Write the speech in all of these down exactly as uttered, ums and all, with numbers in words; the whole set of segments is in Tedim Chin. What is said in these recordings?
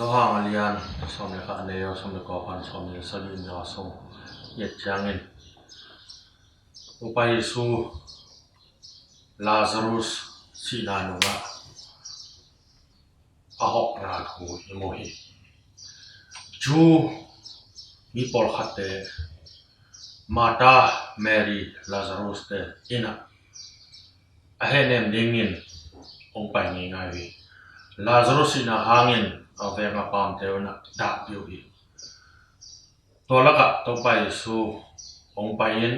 Johan a lian sawm le khat, a neu sawm le kua pan sawm le sagih ni a sung i et ciangin, Topa Jesu Lazarus sihna nungah a hawkna thu i mu hi. Jew mi pawlkhatte, Martha, Mary, Lazarus te inn ah a hehnem dingin hong pai ngeingai uh hi. Lazarus sihna hangin a veng a paamte un ah dahpih uh hi. Tua lakah Topa Jesu hong pai in,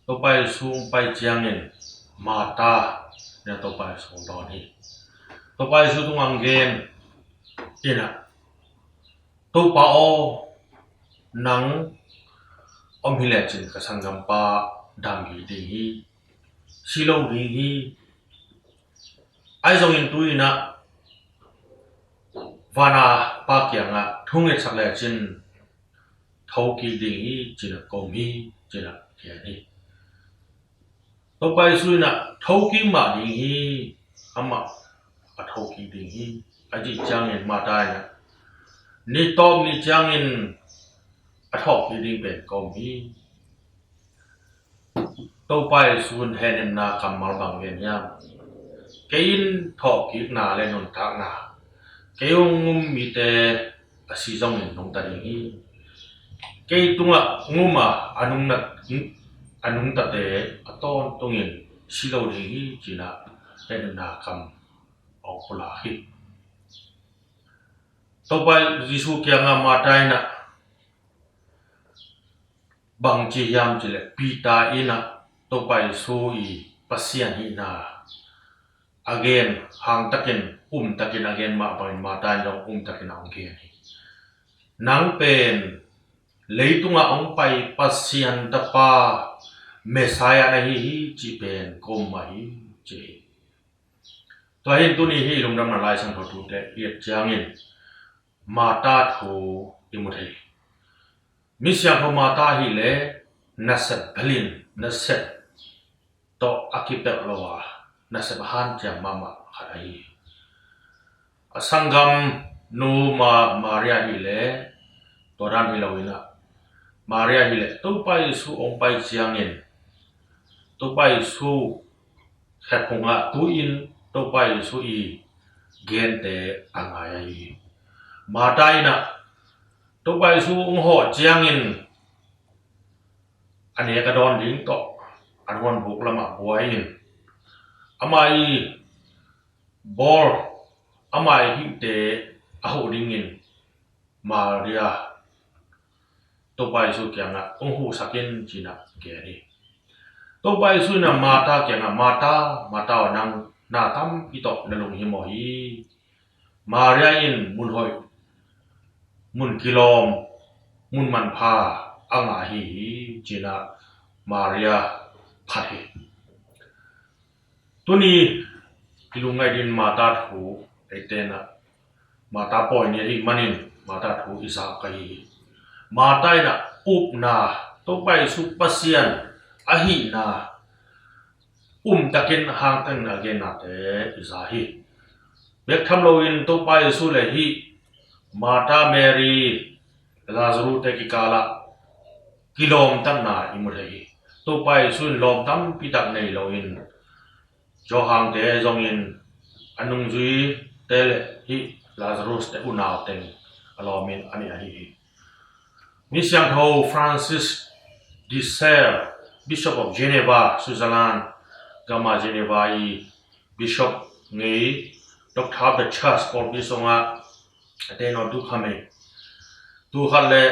Topa Jesu hong pai ciangin Martha in ah Topa Jesu hong dawn hi. Topa Jesu tungah hong gen in ah, "Topa aw, nang om hi lecin ka sanggampa dam kik ding hi, si lo ding hi. Ahi zongin tu-in ah vana Pa kiangah thu ngetsak lecin tho kik ding hi," ci-in ah ka om hi, ci-in ah gen hi. Topa Jesu in ah, "Tho kik mah ding hi, amah a tho kik ding hi," a cih ciangin Martha in ah, "Ni tawp ni ciangin a thawk kik ding pen ka om hi." Topa Jesu in hehnemna kammal bang gen hiam? "Kei in thawhkikna le nuntakna, kei hong um mite a si zongin nungta ding hi. Kei tungah ngum a, a nungna, a nungtate a tawntungin si lo ding hi," ci-in ah hehnemna kam a hong pulak hi. Topa Jesu kiangah Martha in ah bang ci hiam cih leh, Peter in ah Topa Jesu i Pasian hihna a gen hangtakin, umtakin a gen mah bangin Martha in zong umtakin a hong gen hi. "Nang pen leitungah hong pai Pasian Tapa, Messiah na hi hi cih pen ka um mah hi," ci hi. Tua hi-in tuni hih i lungdamna Lai Siangtho thute i et ciangin Martha thu i mu thei hi. Misiangtho Martha ahih leh nasep belin, nasep tawh a kipelh lo a, nasep a hanciam mahmah khat ahi hi. A sanggamnu Ma-, Maria ahih leh tua dan hi lo-in ah, Maria ahih leh Topa Jesu hong pai ciangin Topa Jesu khe phungah tu-in Topa Jesu i gente a ngai ahi hi. Martha in ah Topa Jesu hong hawh ciangin a nek a dawn ding tawh a huanbuk lamah buai-in, ama i bawl, ama i hihte a huh dingin Maria Topa Jesu kiangah hong huhsak in ci-in ah gen hi. Topa Jesu in ah Martha kiangah, "Martha, Martha aw, nang na tampi tawh na lunghimawh hi. Maria in mun hoih, mun kilawm, mun manpha a ngah ahi hi," ci-in ah Maria phat hi. Tuni i lungngaih dingin Martha thu eite in ah, Martha pawi ni ahih manin Martha thu i zak ahi hi. Martha in ah upna, Topa Jesu Pasian ahihna umtakin, hangtakin a gennate i za hi. Bek tham loin Topa Jesu le hih Martha, Mary, Lazarus te kikalah kilawmtatna i mu thei hi. Topa Jesu in lawm tampi tak nei loin, Johan te zongin a nungzuite le hih Lazarus te unau teng a lawmin a neih ahi hi. Misiangtho Francis de Sales, Bishop of Geneva, Switzerland gam a Geneva i Bishop ngei, Doctor of the Church pawlpi sungah a teihnawh tu kha mei, tul khat le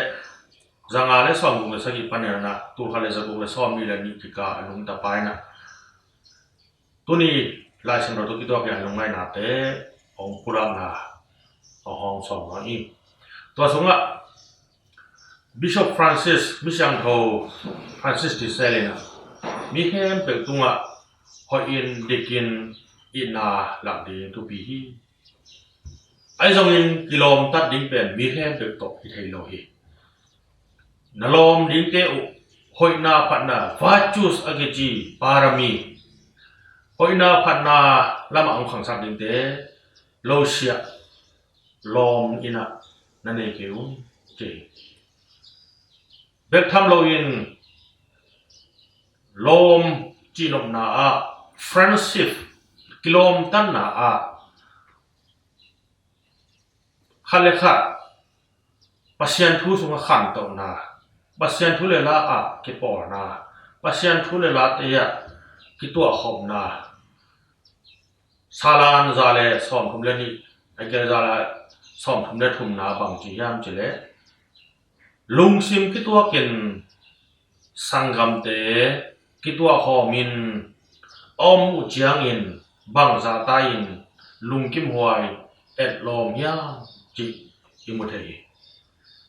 zanga le sawmguk le sagih panin ah tul khat le zaguk le sawmnih le nih kikal a nungta pa in ah, tuni Lai Siangtho tawh kituakin a lungngaihnate hong pulakna a hong sawm hi. Tua sungah Bishop Francis, Misiangtho Francis de Sales in ah, mi khempeuh tungah hoihin dikin itna lak ding thupi hi. Ahi zongin kilawmtat ding pen mi khempeuh tawh hi thei lo hi. Na lawm dingte uh hoihna phatna, virtues a kici parami, hoihna phatna lamah hong khangsak dingte, lo siah, lawm in ah na nei kei un, ci hi. Bek tham loin lawm cihnopna ah, friendship, kilawmtatna ah, khat le khat Pasian thu sungah khantohna, Pasian thu le la ah kipawlna, Pasian thu le late ah kituahkhopna, Salan za le sawmthum le nih, Michael za le sawmthum le thumna bang ci hiam cih leh, lungsim kituakin sanggamte kituahkhawmin a om uh ciangin bangzah ta-in lungkimhuai etlawm hiam cih i mu thei hi.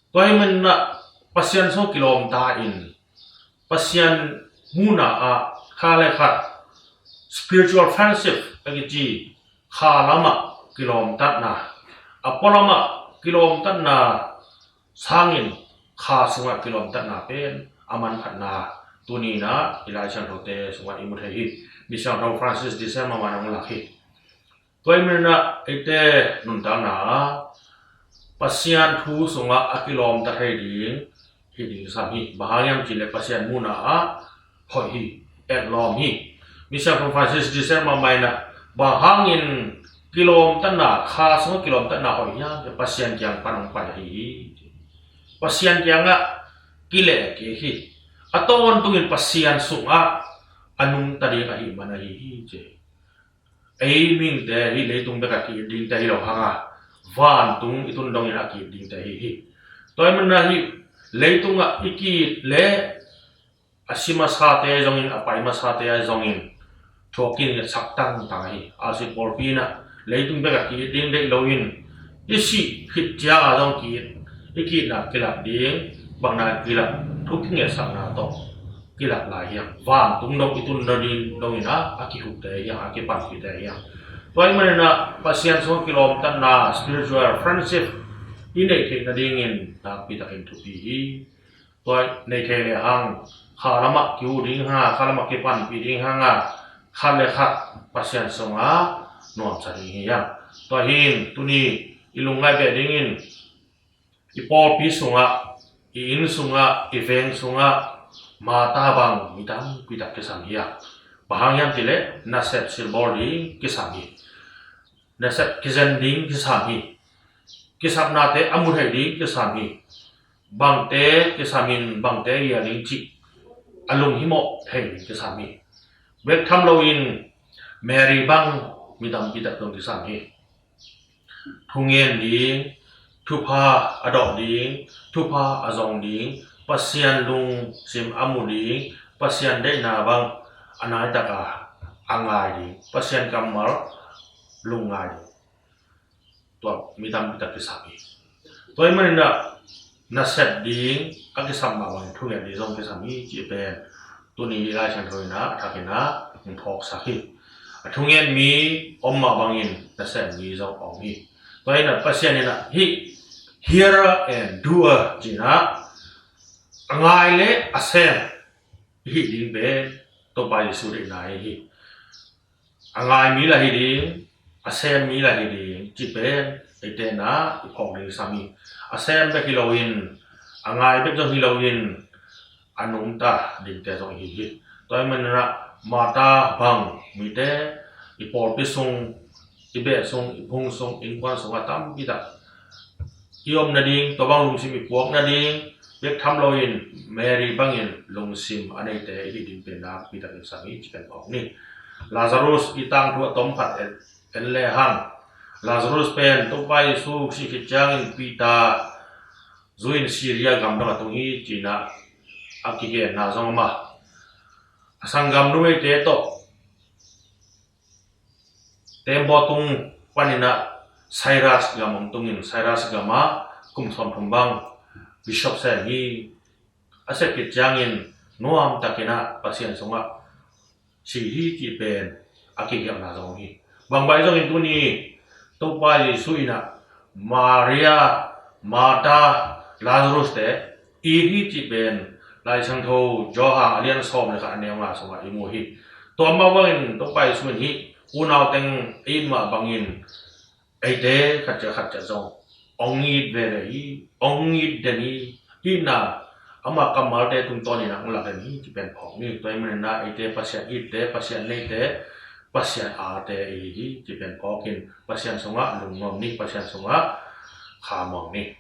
Tua ahih manin ah Pasian sungah kilawm ta-in, Pasian muhna ah khat le khat spiritual friendship a kici, kha lamah kilawmtatna, a pua lamah kilawmtatna sangin kha sungah kilawmtatna pen a manphatna tuni in ah i Lai Siangthote sungah i mu thei hi. Misiangtho Francis de Sales mah in hong lak hi. Tua ahih manin ah eite nuntakna ah Pasian thu sungah a kilawmta thei ding hih ding kisam hi. Bang hang hiam cih leh Pasian muhna ah hoih hi, etlawm hi. Misiangtho Francis de Sales mah in ah, bang hangin kilawmtatna, kha sungah kilawmtatna hoih hiam cih leh Pasian kiang pan hong pai ahi hi. Pasian kiangah kileh kik hi. A tawntungin Pasian sungah a nungta ding ahih man ahi hi, ci hi. Ei mihingte hih leitung bekah ki-it dingte hi lo hang a, vantung i tun dongin a ki-it dingte hi hi. Tua ahih manin ah hih leitungah i ki-it leh a si masate zongin, a pai masate zongin thu a kingetsak tangtang hi. A si pawlpi in ah leitung bekah ki-it ding deih loin, i sih khit ciang a zong ki-it, i ki-itna kilak ding, bangna kilak, thu kingetsakna tawh kilak lai hi hang. Vantung dong i tun dongin ah a kihukte hi hang, a kipanpihte hi hang. Tua ahih manin ah Pasian sungah kilawmtatna, spiritual friendship i neih theih nadingin nakpi takin thupi hi. Tua nei thei le hang, kha lamah kiu ding hang a, kha lamah kipanpih ding hang a, khat le khat Pasian sungah nuamsa ding hi hang. Tua hi-in tuni i lungngaih beh dingin i pawlpi sungah, i inn sungah, i veng sungah Martha bang mi tampi tak kisam hi a. Bang hang hiam cih leh nasep silbawl ding kisam hi. Nasep kizen ding kisam hi. Kisapnate a mu thei ding kisam hi. Bangte kisamin bangte gel ding cih a lunghimawh thei ding kisam hi. Bek tham loin Mary bang mi tampi tak zong kisam hi. Thungen ding, thupha a dawh ding, thupha a zong ding, Pasian lungsim a mu ding, Pasian deihna bang a nai taka a ngai ding, Pasian kammal lungngai ding. Tua mi tampi tak kisam hi. Tua ahih manin ah nasep ding a kisam mah bangin thungen ding zong kisam hi cih pen tuni i Lai Siangtho in ah a thakin ah hong phawksak hi. A thungen mi om mah bangin nasep mi zong om hi. Tua hi-in ah Pasian in ah hih hearer and doer ci-in ah a ngai le a sem i hih ding pen Topa Jesu deihna hi hi. A ngai mi lah hi ding, a sem mi lah hi ding cih pen eite in ah i phawk ding kisam hi. A sem bek hi loin, a ngai bek zong hi loin, a nungta dingte zong i hi hi. Tua ahih manin ah Martha bang mite i pawlpi sung, i beh sung, i phung sung, innkuan sungah tampi tak i om nading, tua bang lungsim i puak nading, bek tham loin Mary bangin lungsim a neite i hih ding pen nakpi takin sam hi ci pen phawk ni. Lazarus i tangthu a tom khat en, en le hang. Lazarus pen Topa Jesu sih khit ciangin Peter zui-in Syria gam dong a tung hi ci-in ah a kigenna zong om a, a sanggam numeite tawh tembaw tung panin ah Cyrus gam hong tungin Cyrus gamah kum sawmthum bang bishop sem hi. A sep khit ciangin nuam takin ah Pasian sungah si hi cih pen a kigelhna zong hi. Bang bang zongin tuni Topa Jesu in ah Maria, Martha, Lazarus te it hi cih pen Lai Siangtho Johan a lian sawm le khat a neu nga sungah i mu hi. Tua mah bangin Topa Jesu in hih unau teng it mah bangin eite khat ciat khat ciat zong hong it veve hi, hong it den hi. Itna ama kammalte tungtawnin a hong lak den hi ci pen phawk ni. Tua ahih manin ah eite Pasian itte, Pasian neite, Pasian ate i hi hi ci pen phawkin Pasian sungah lungnuam ni, Pasian sungah khamuang ni.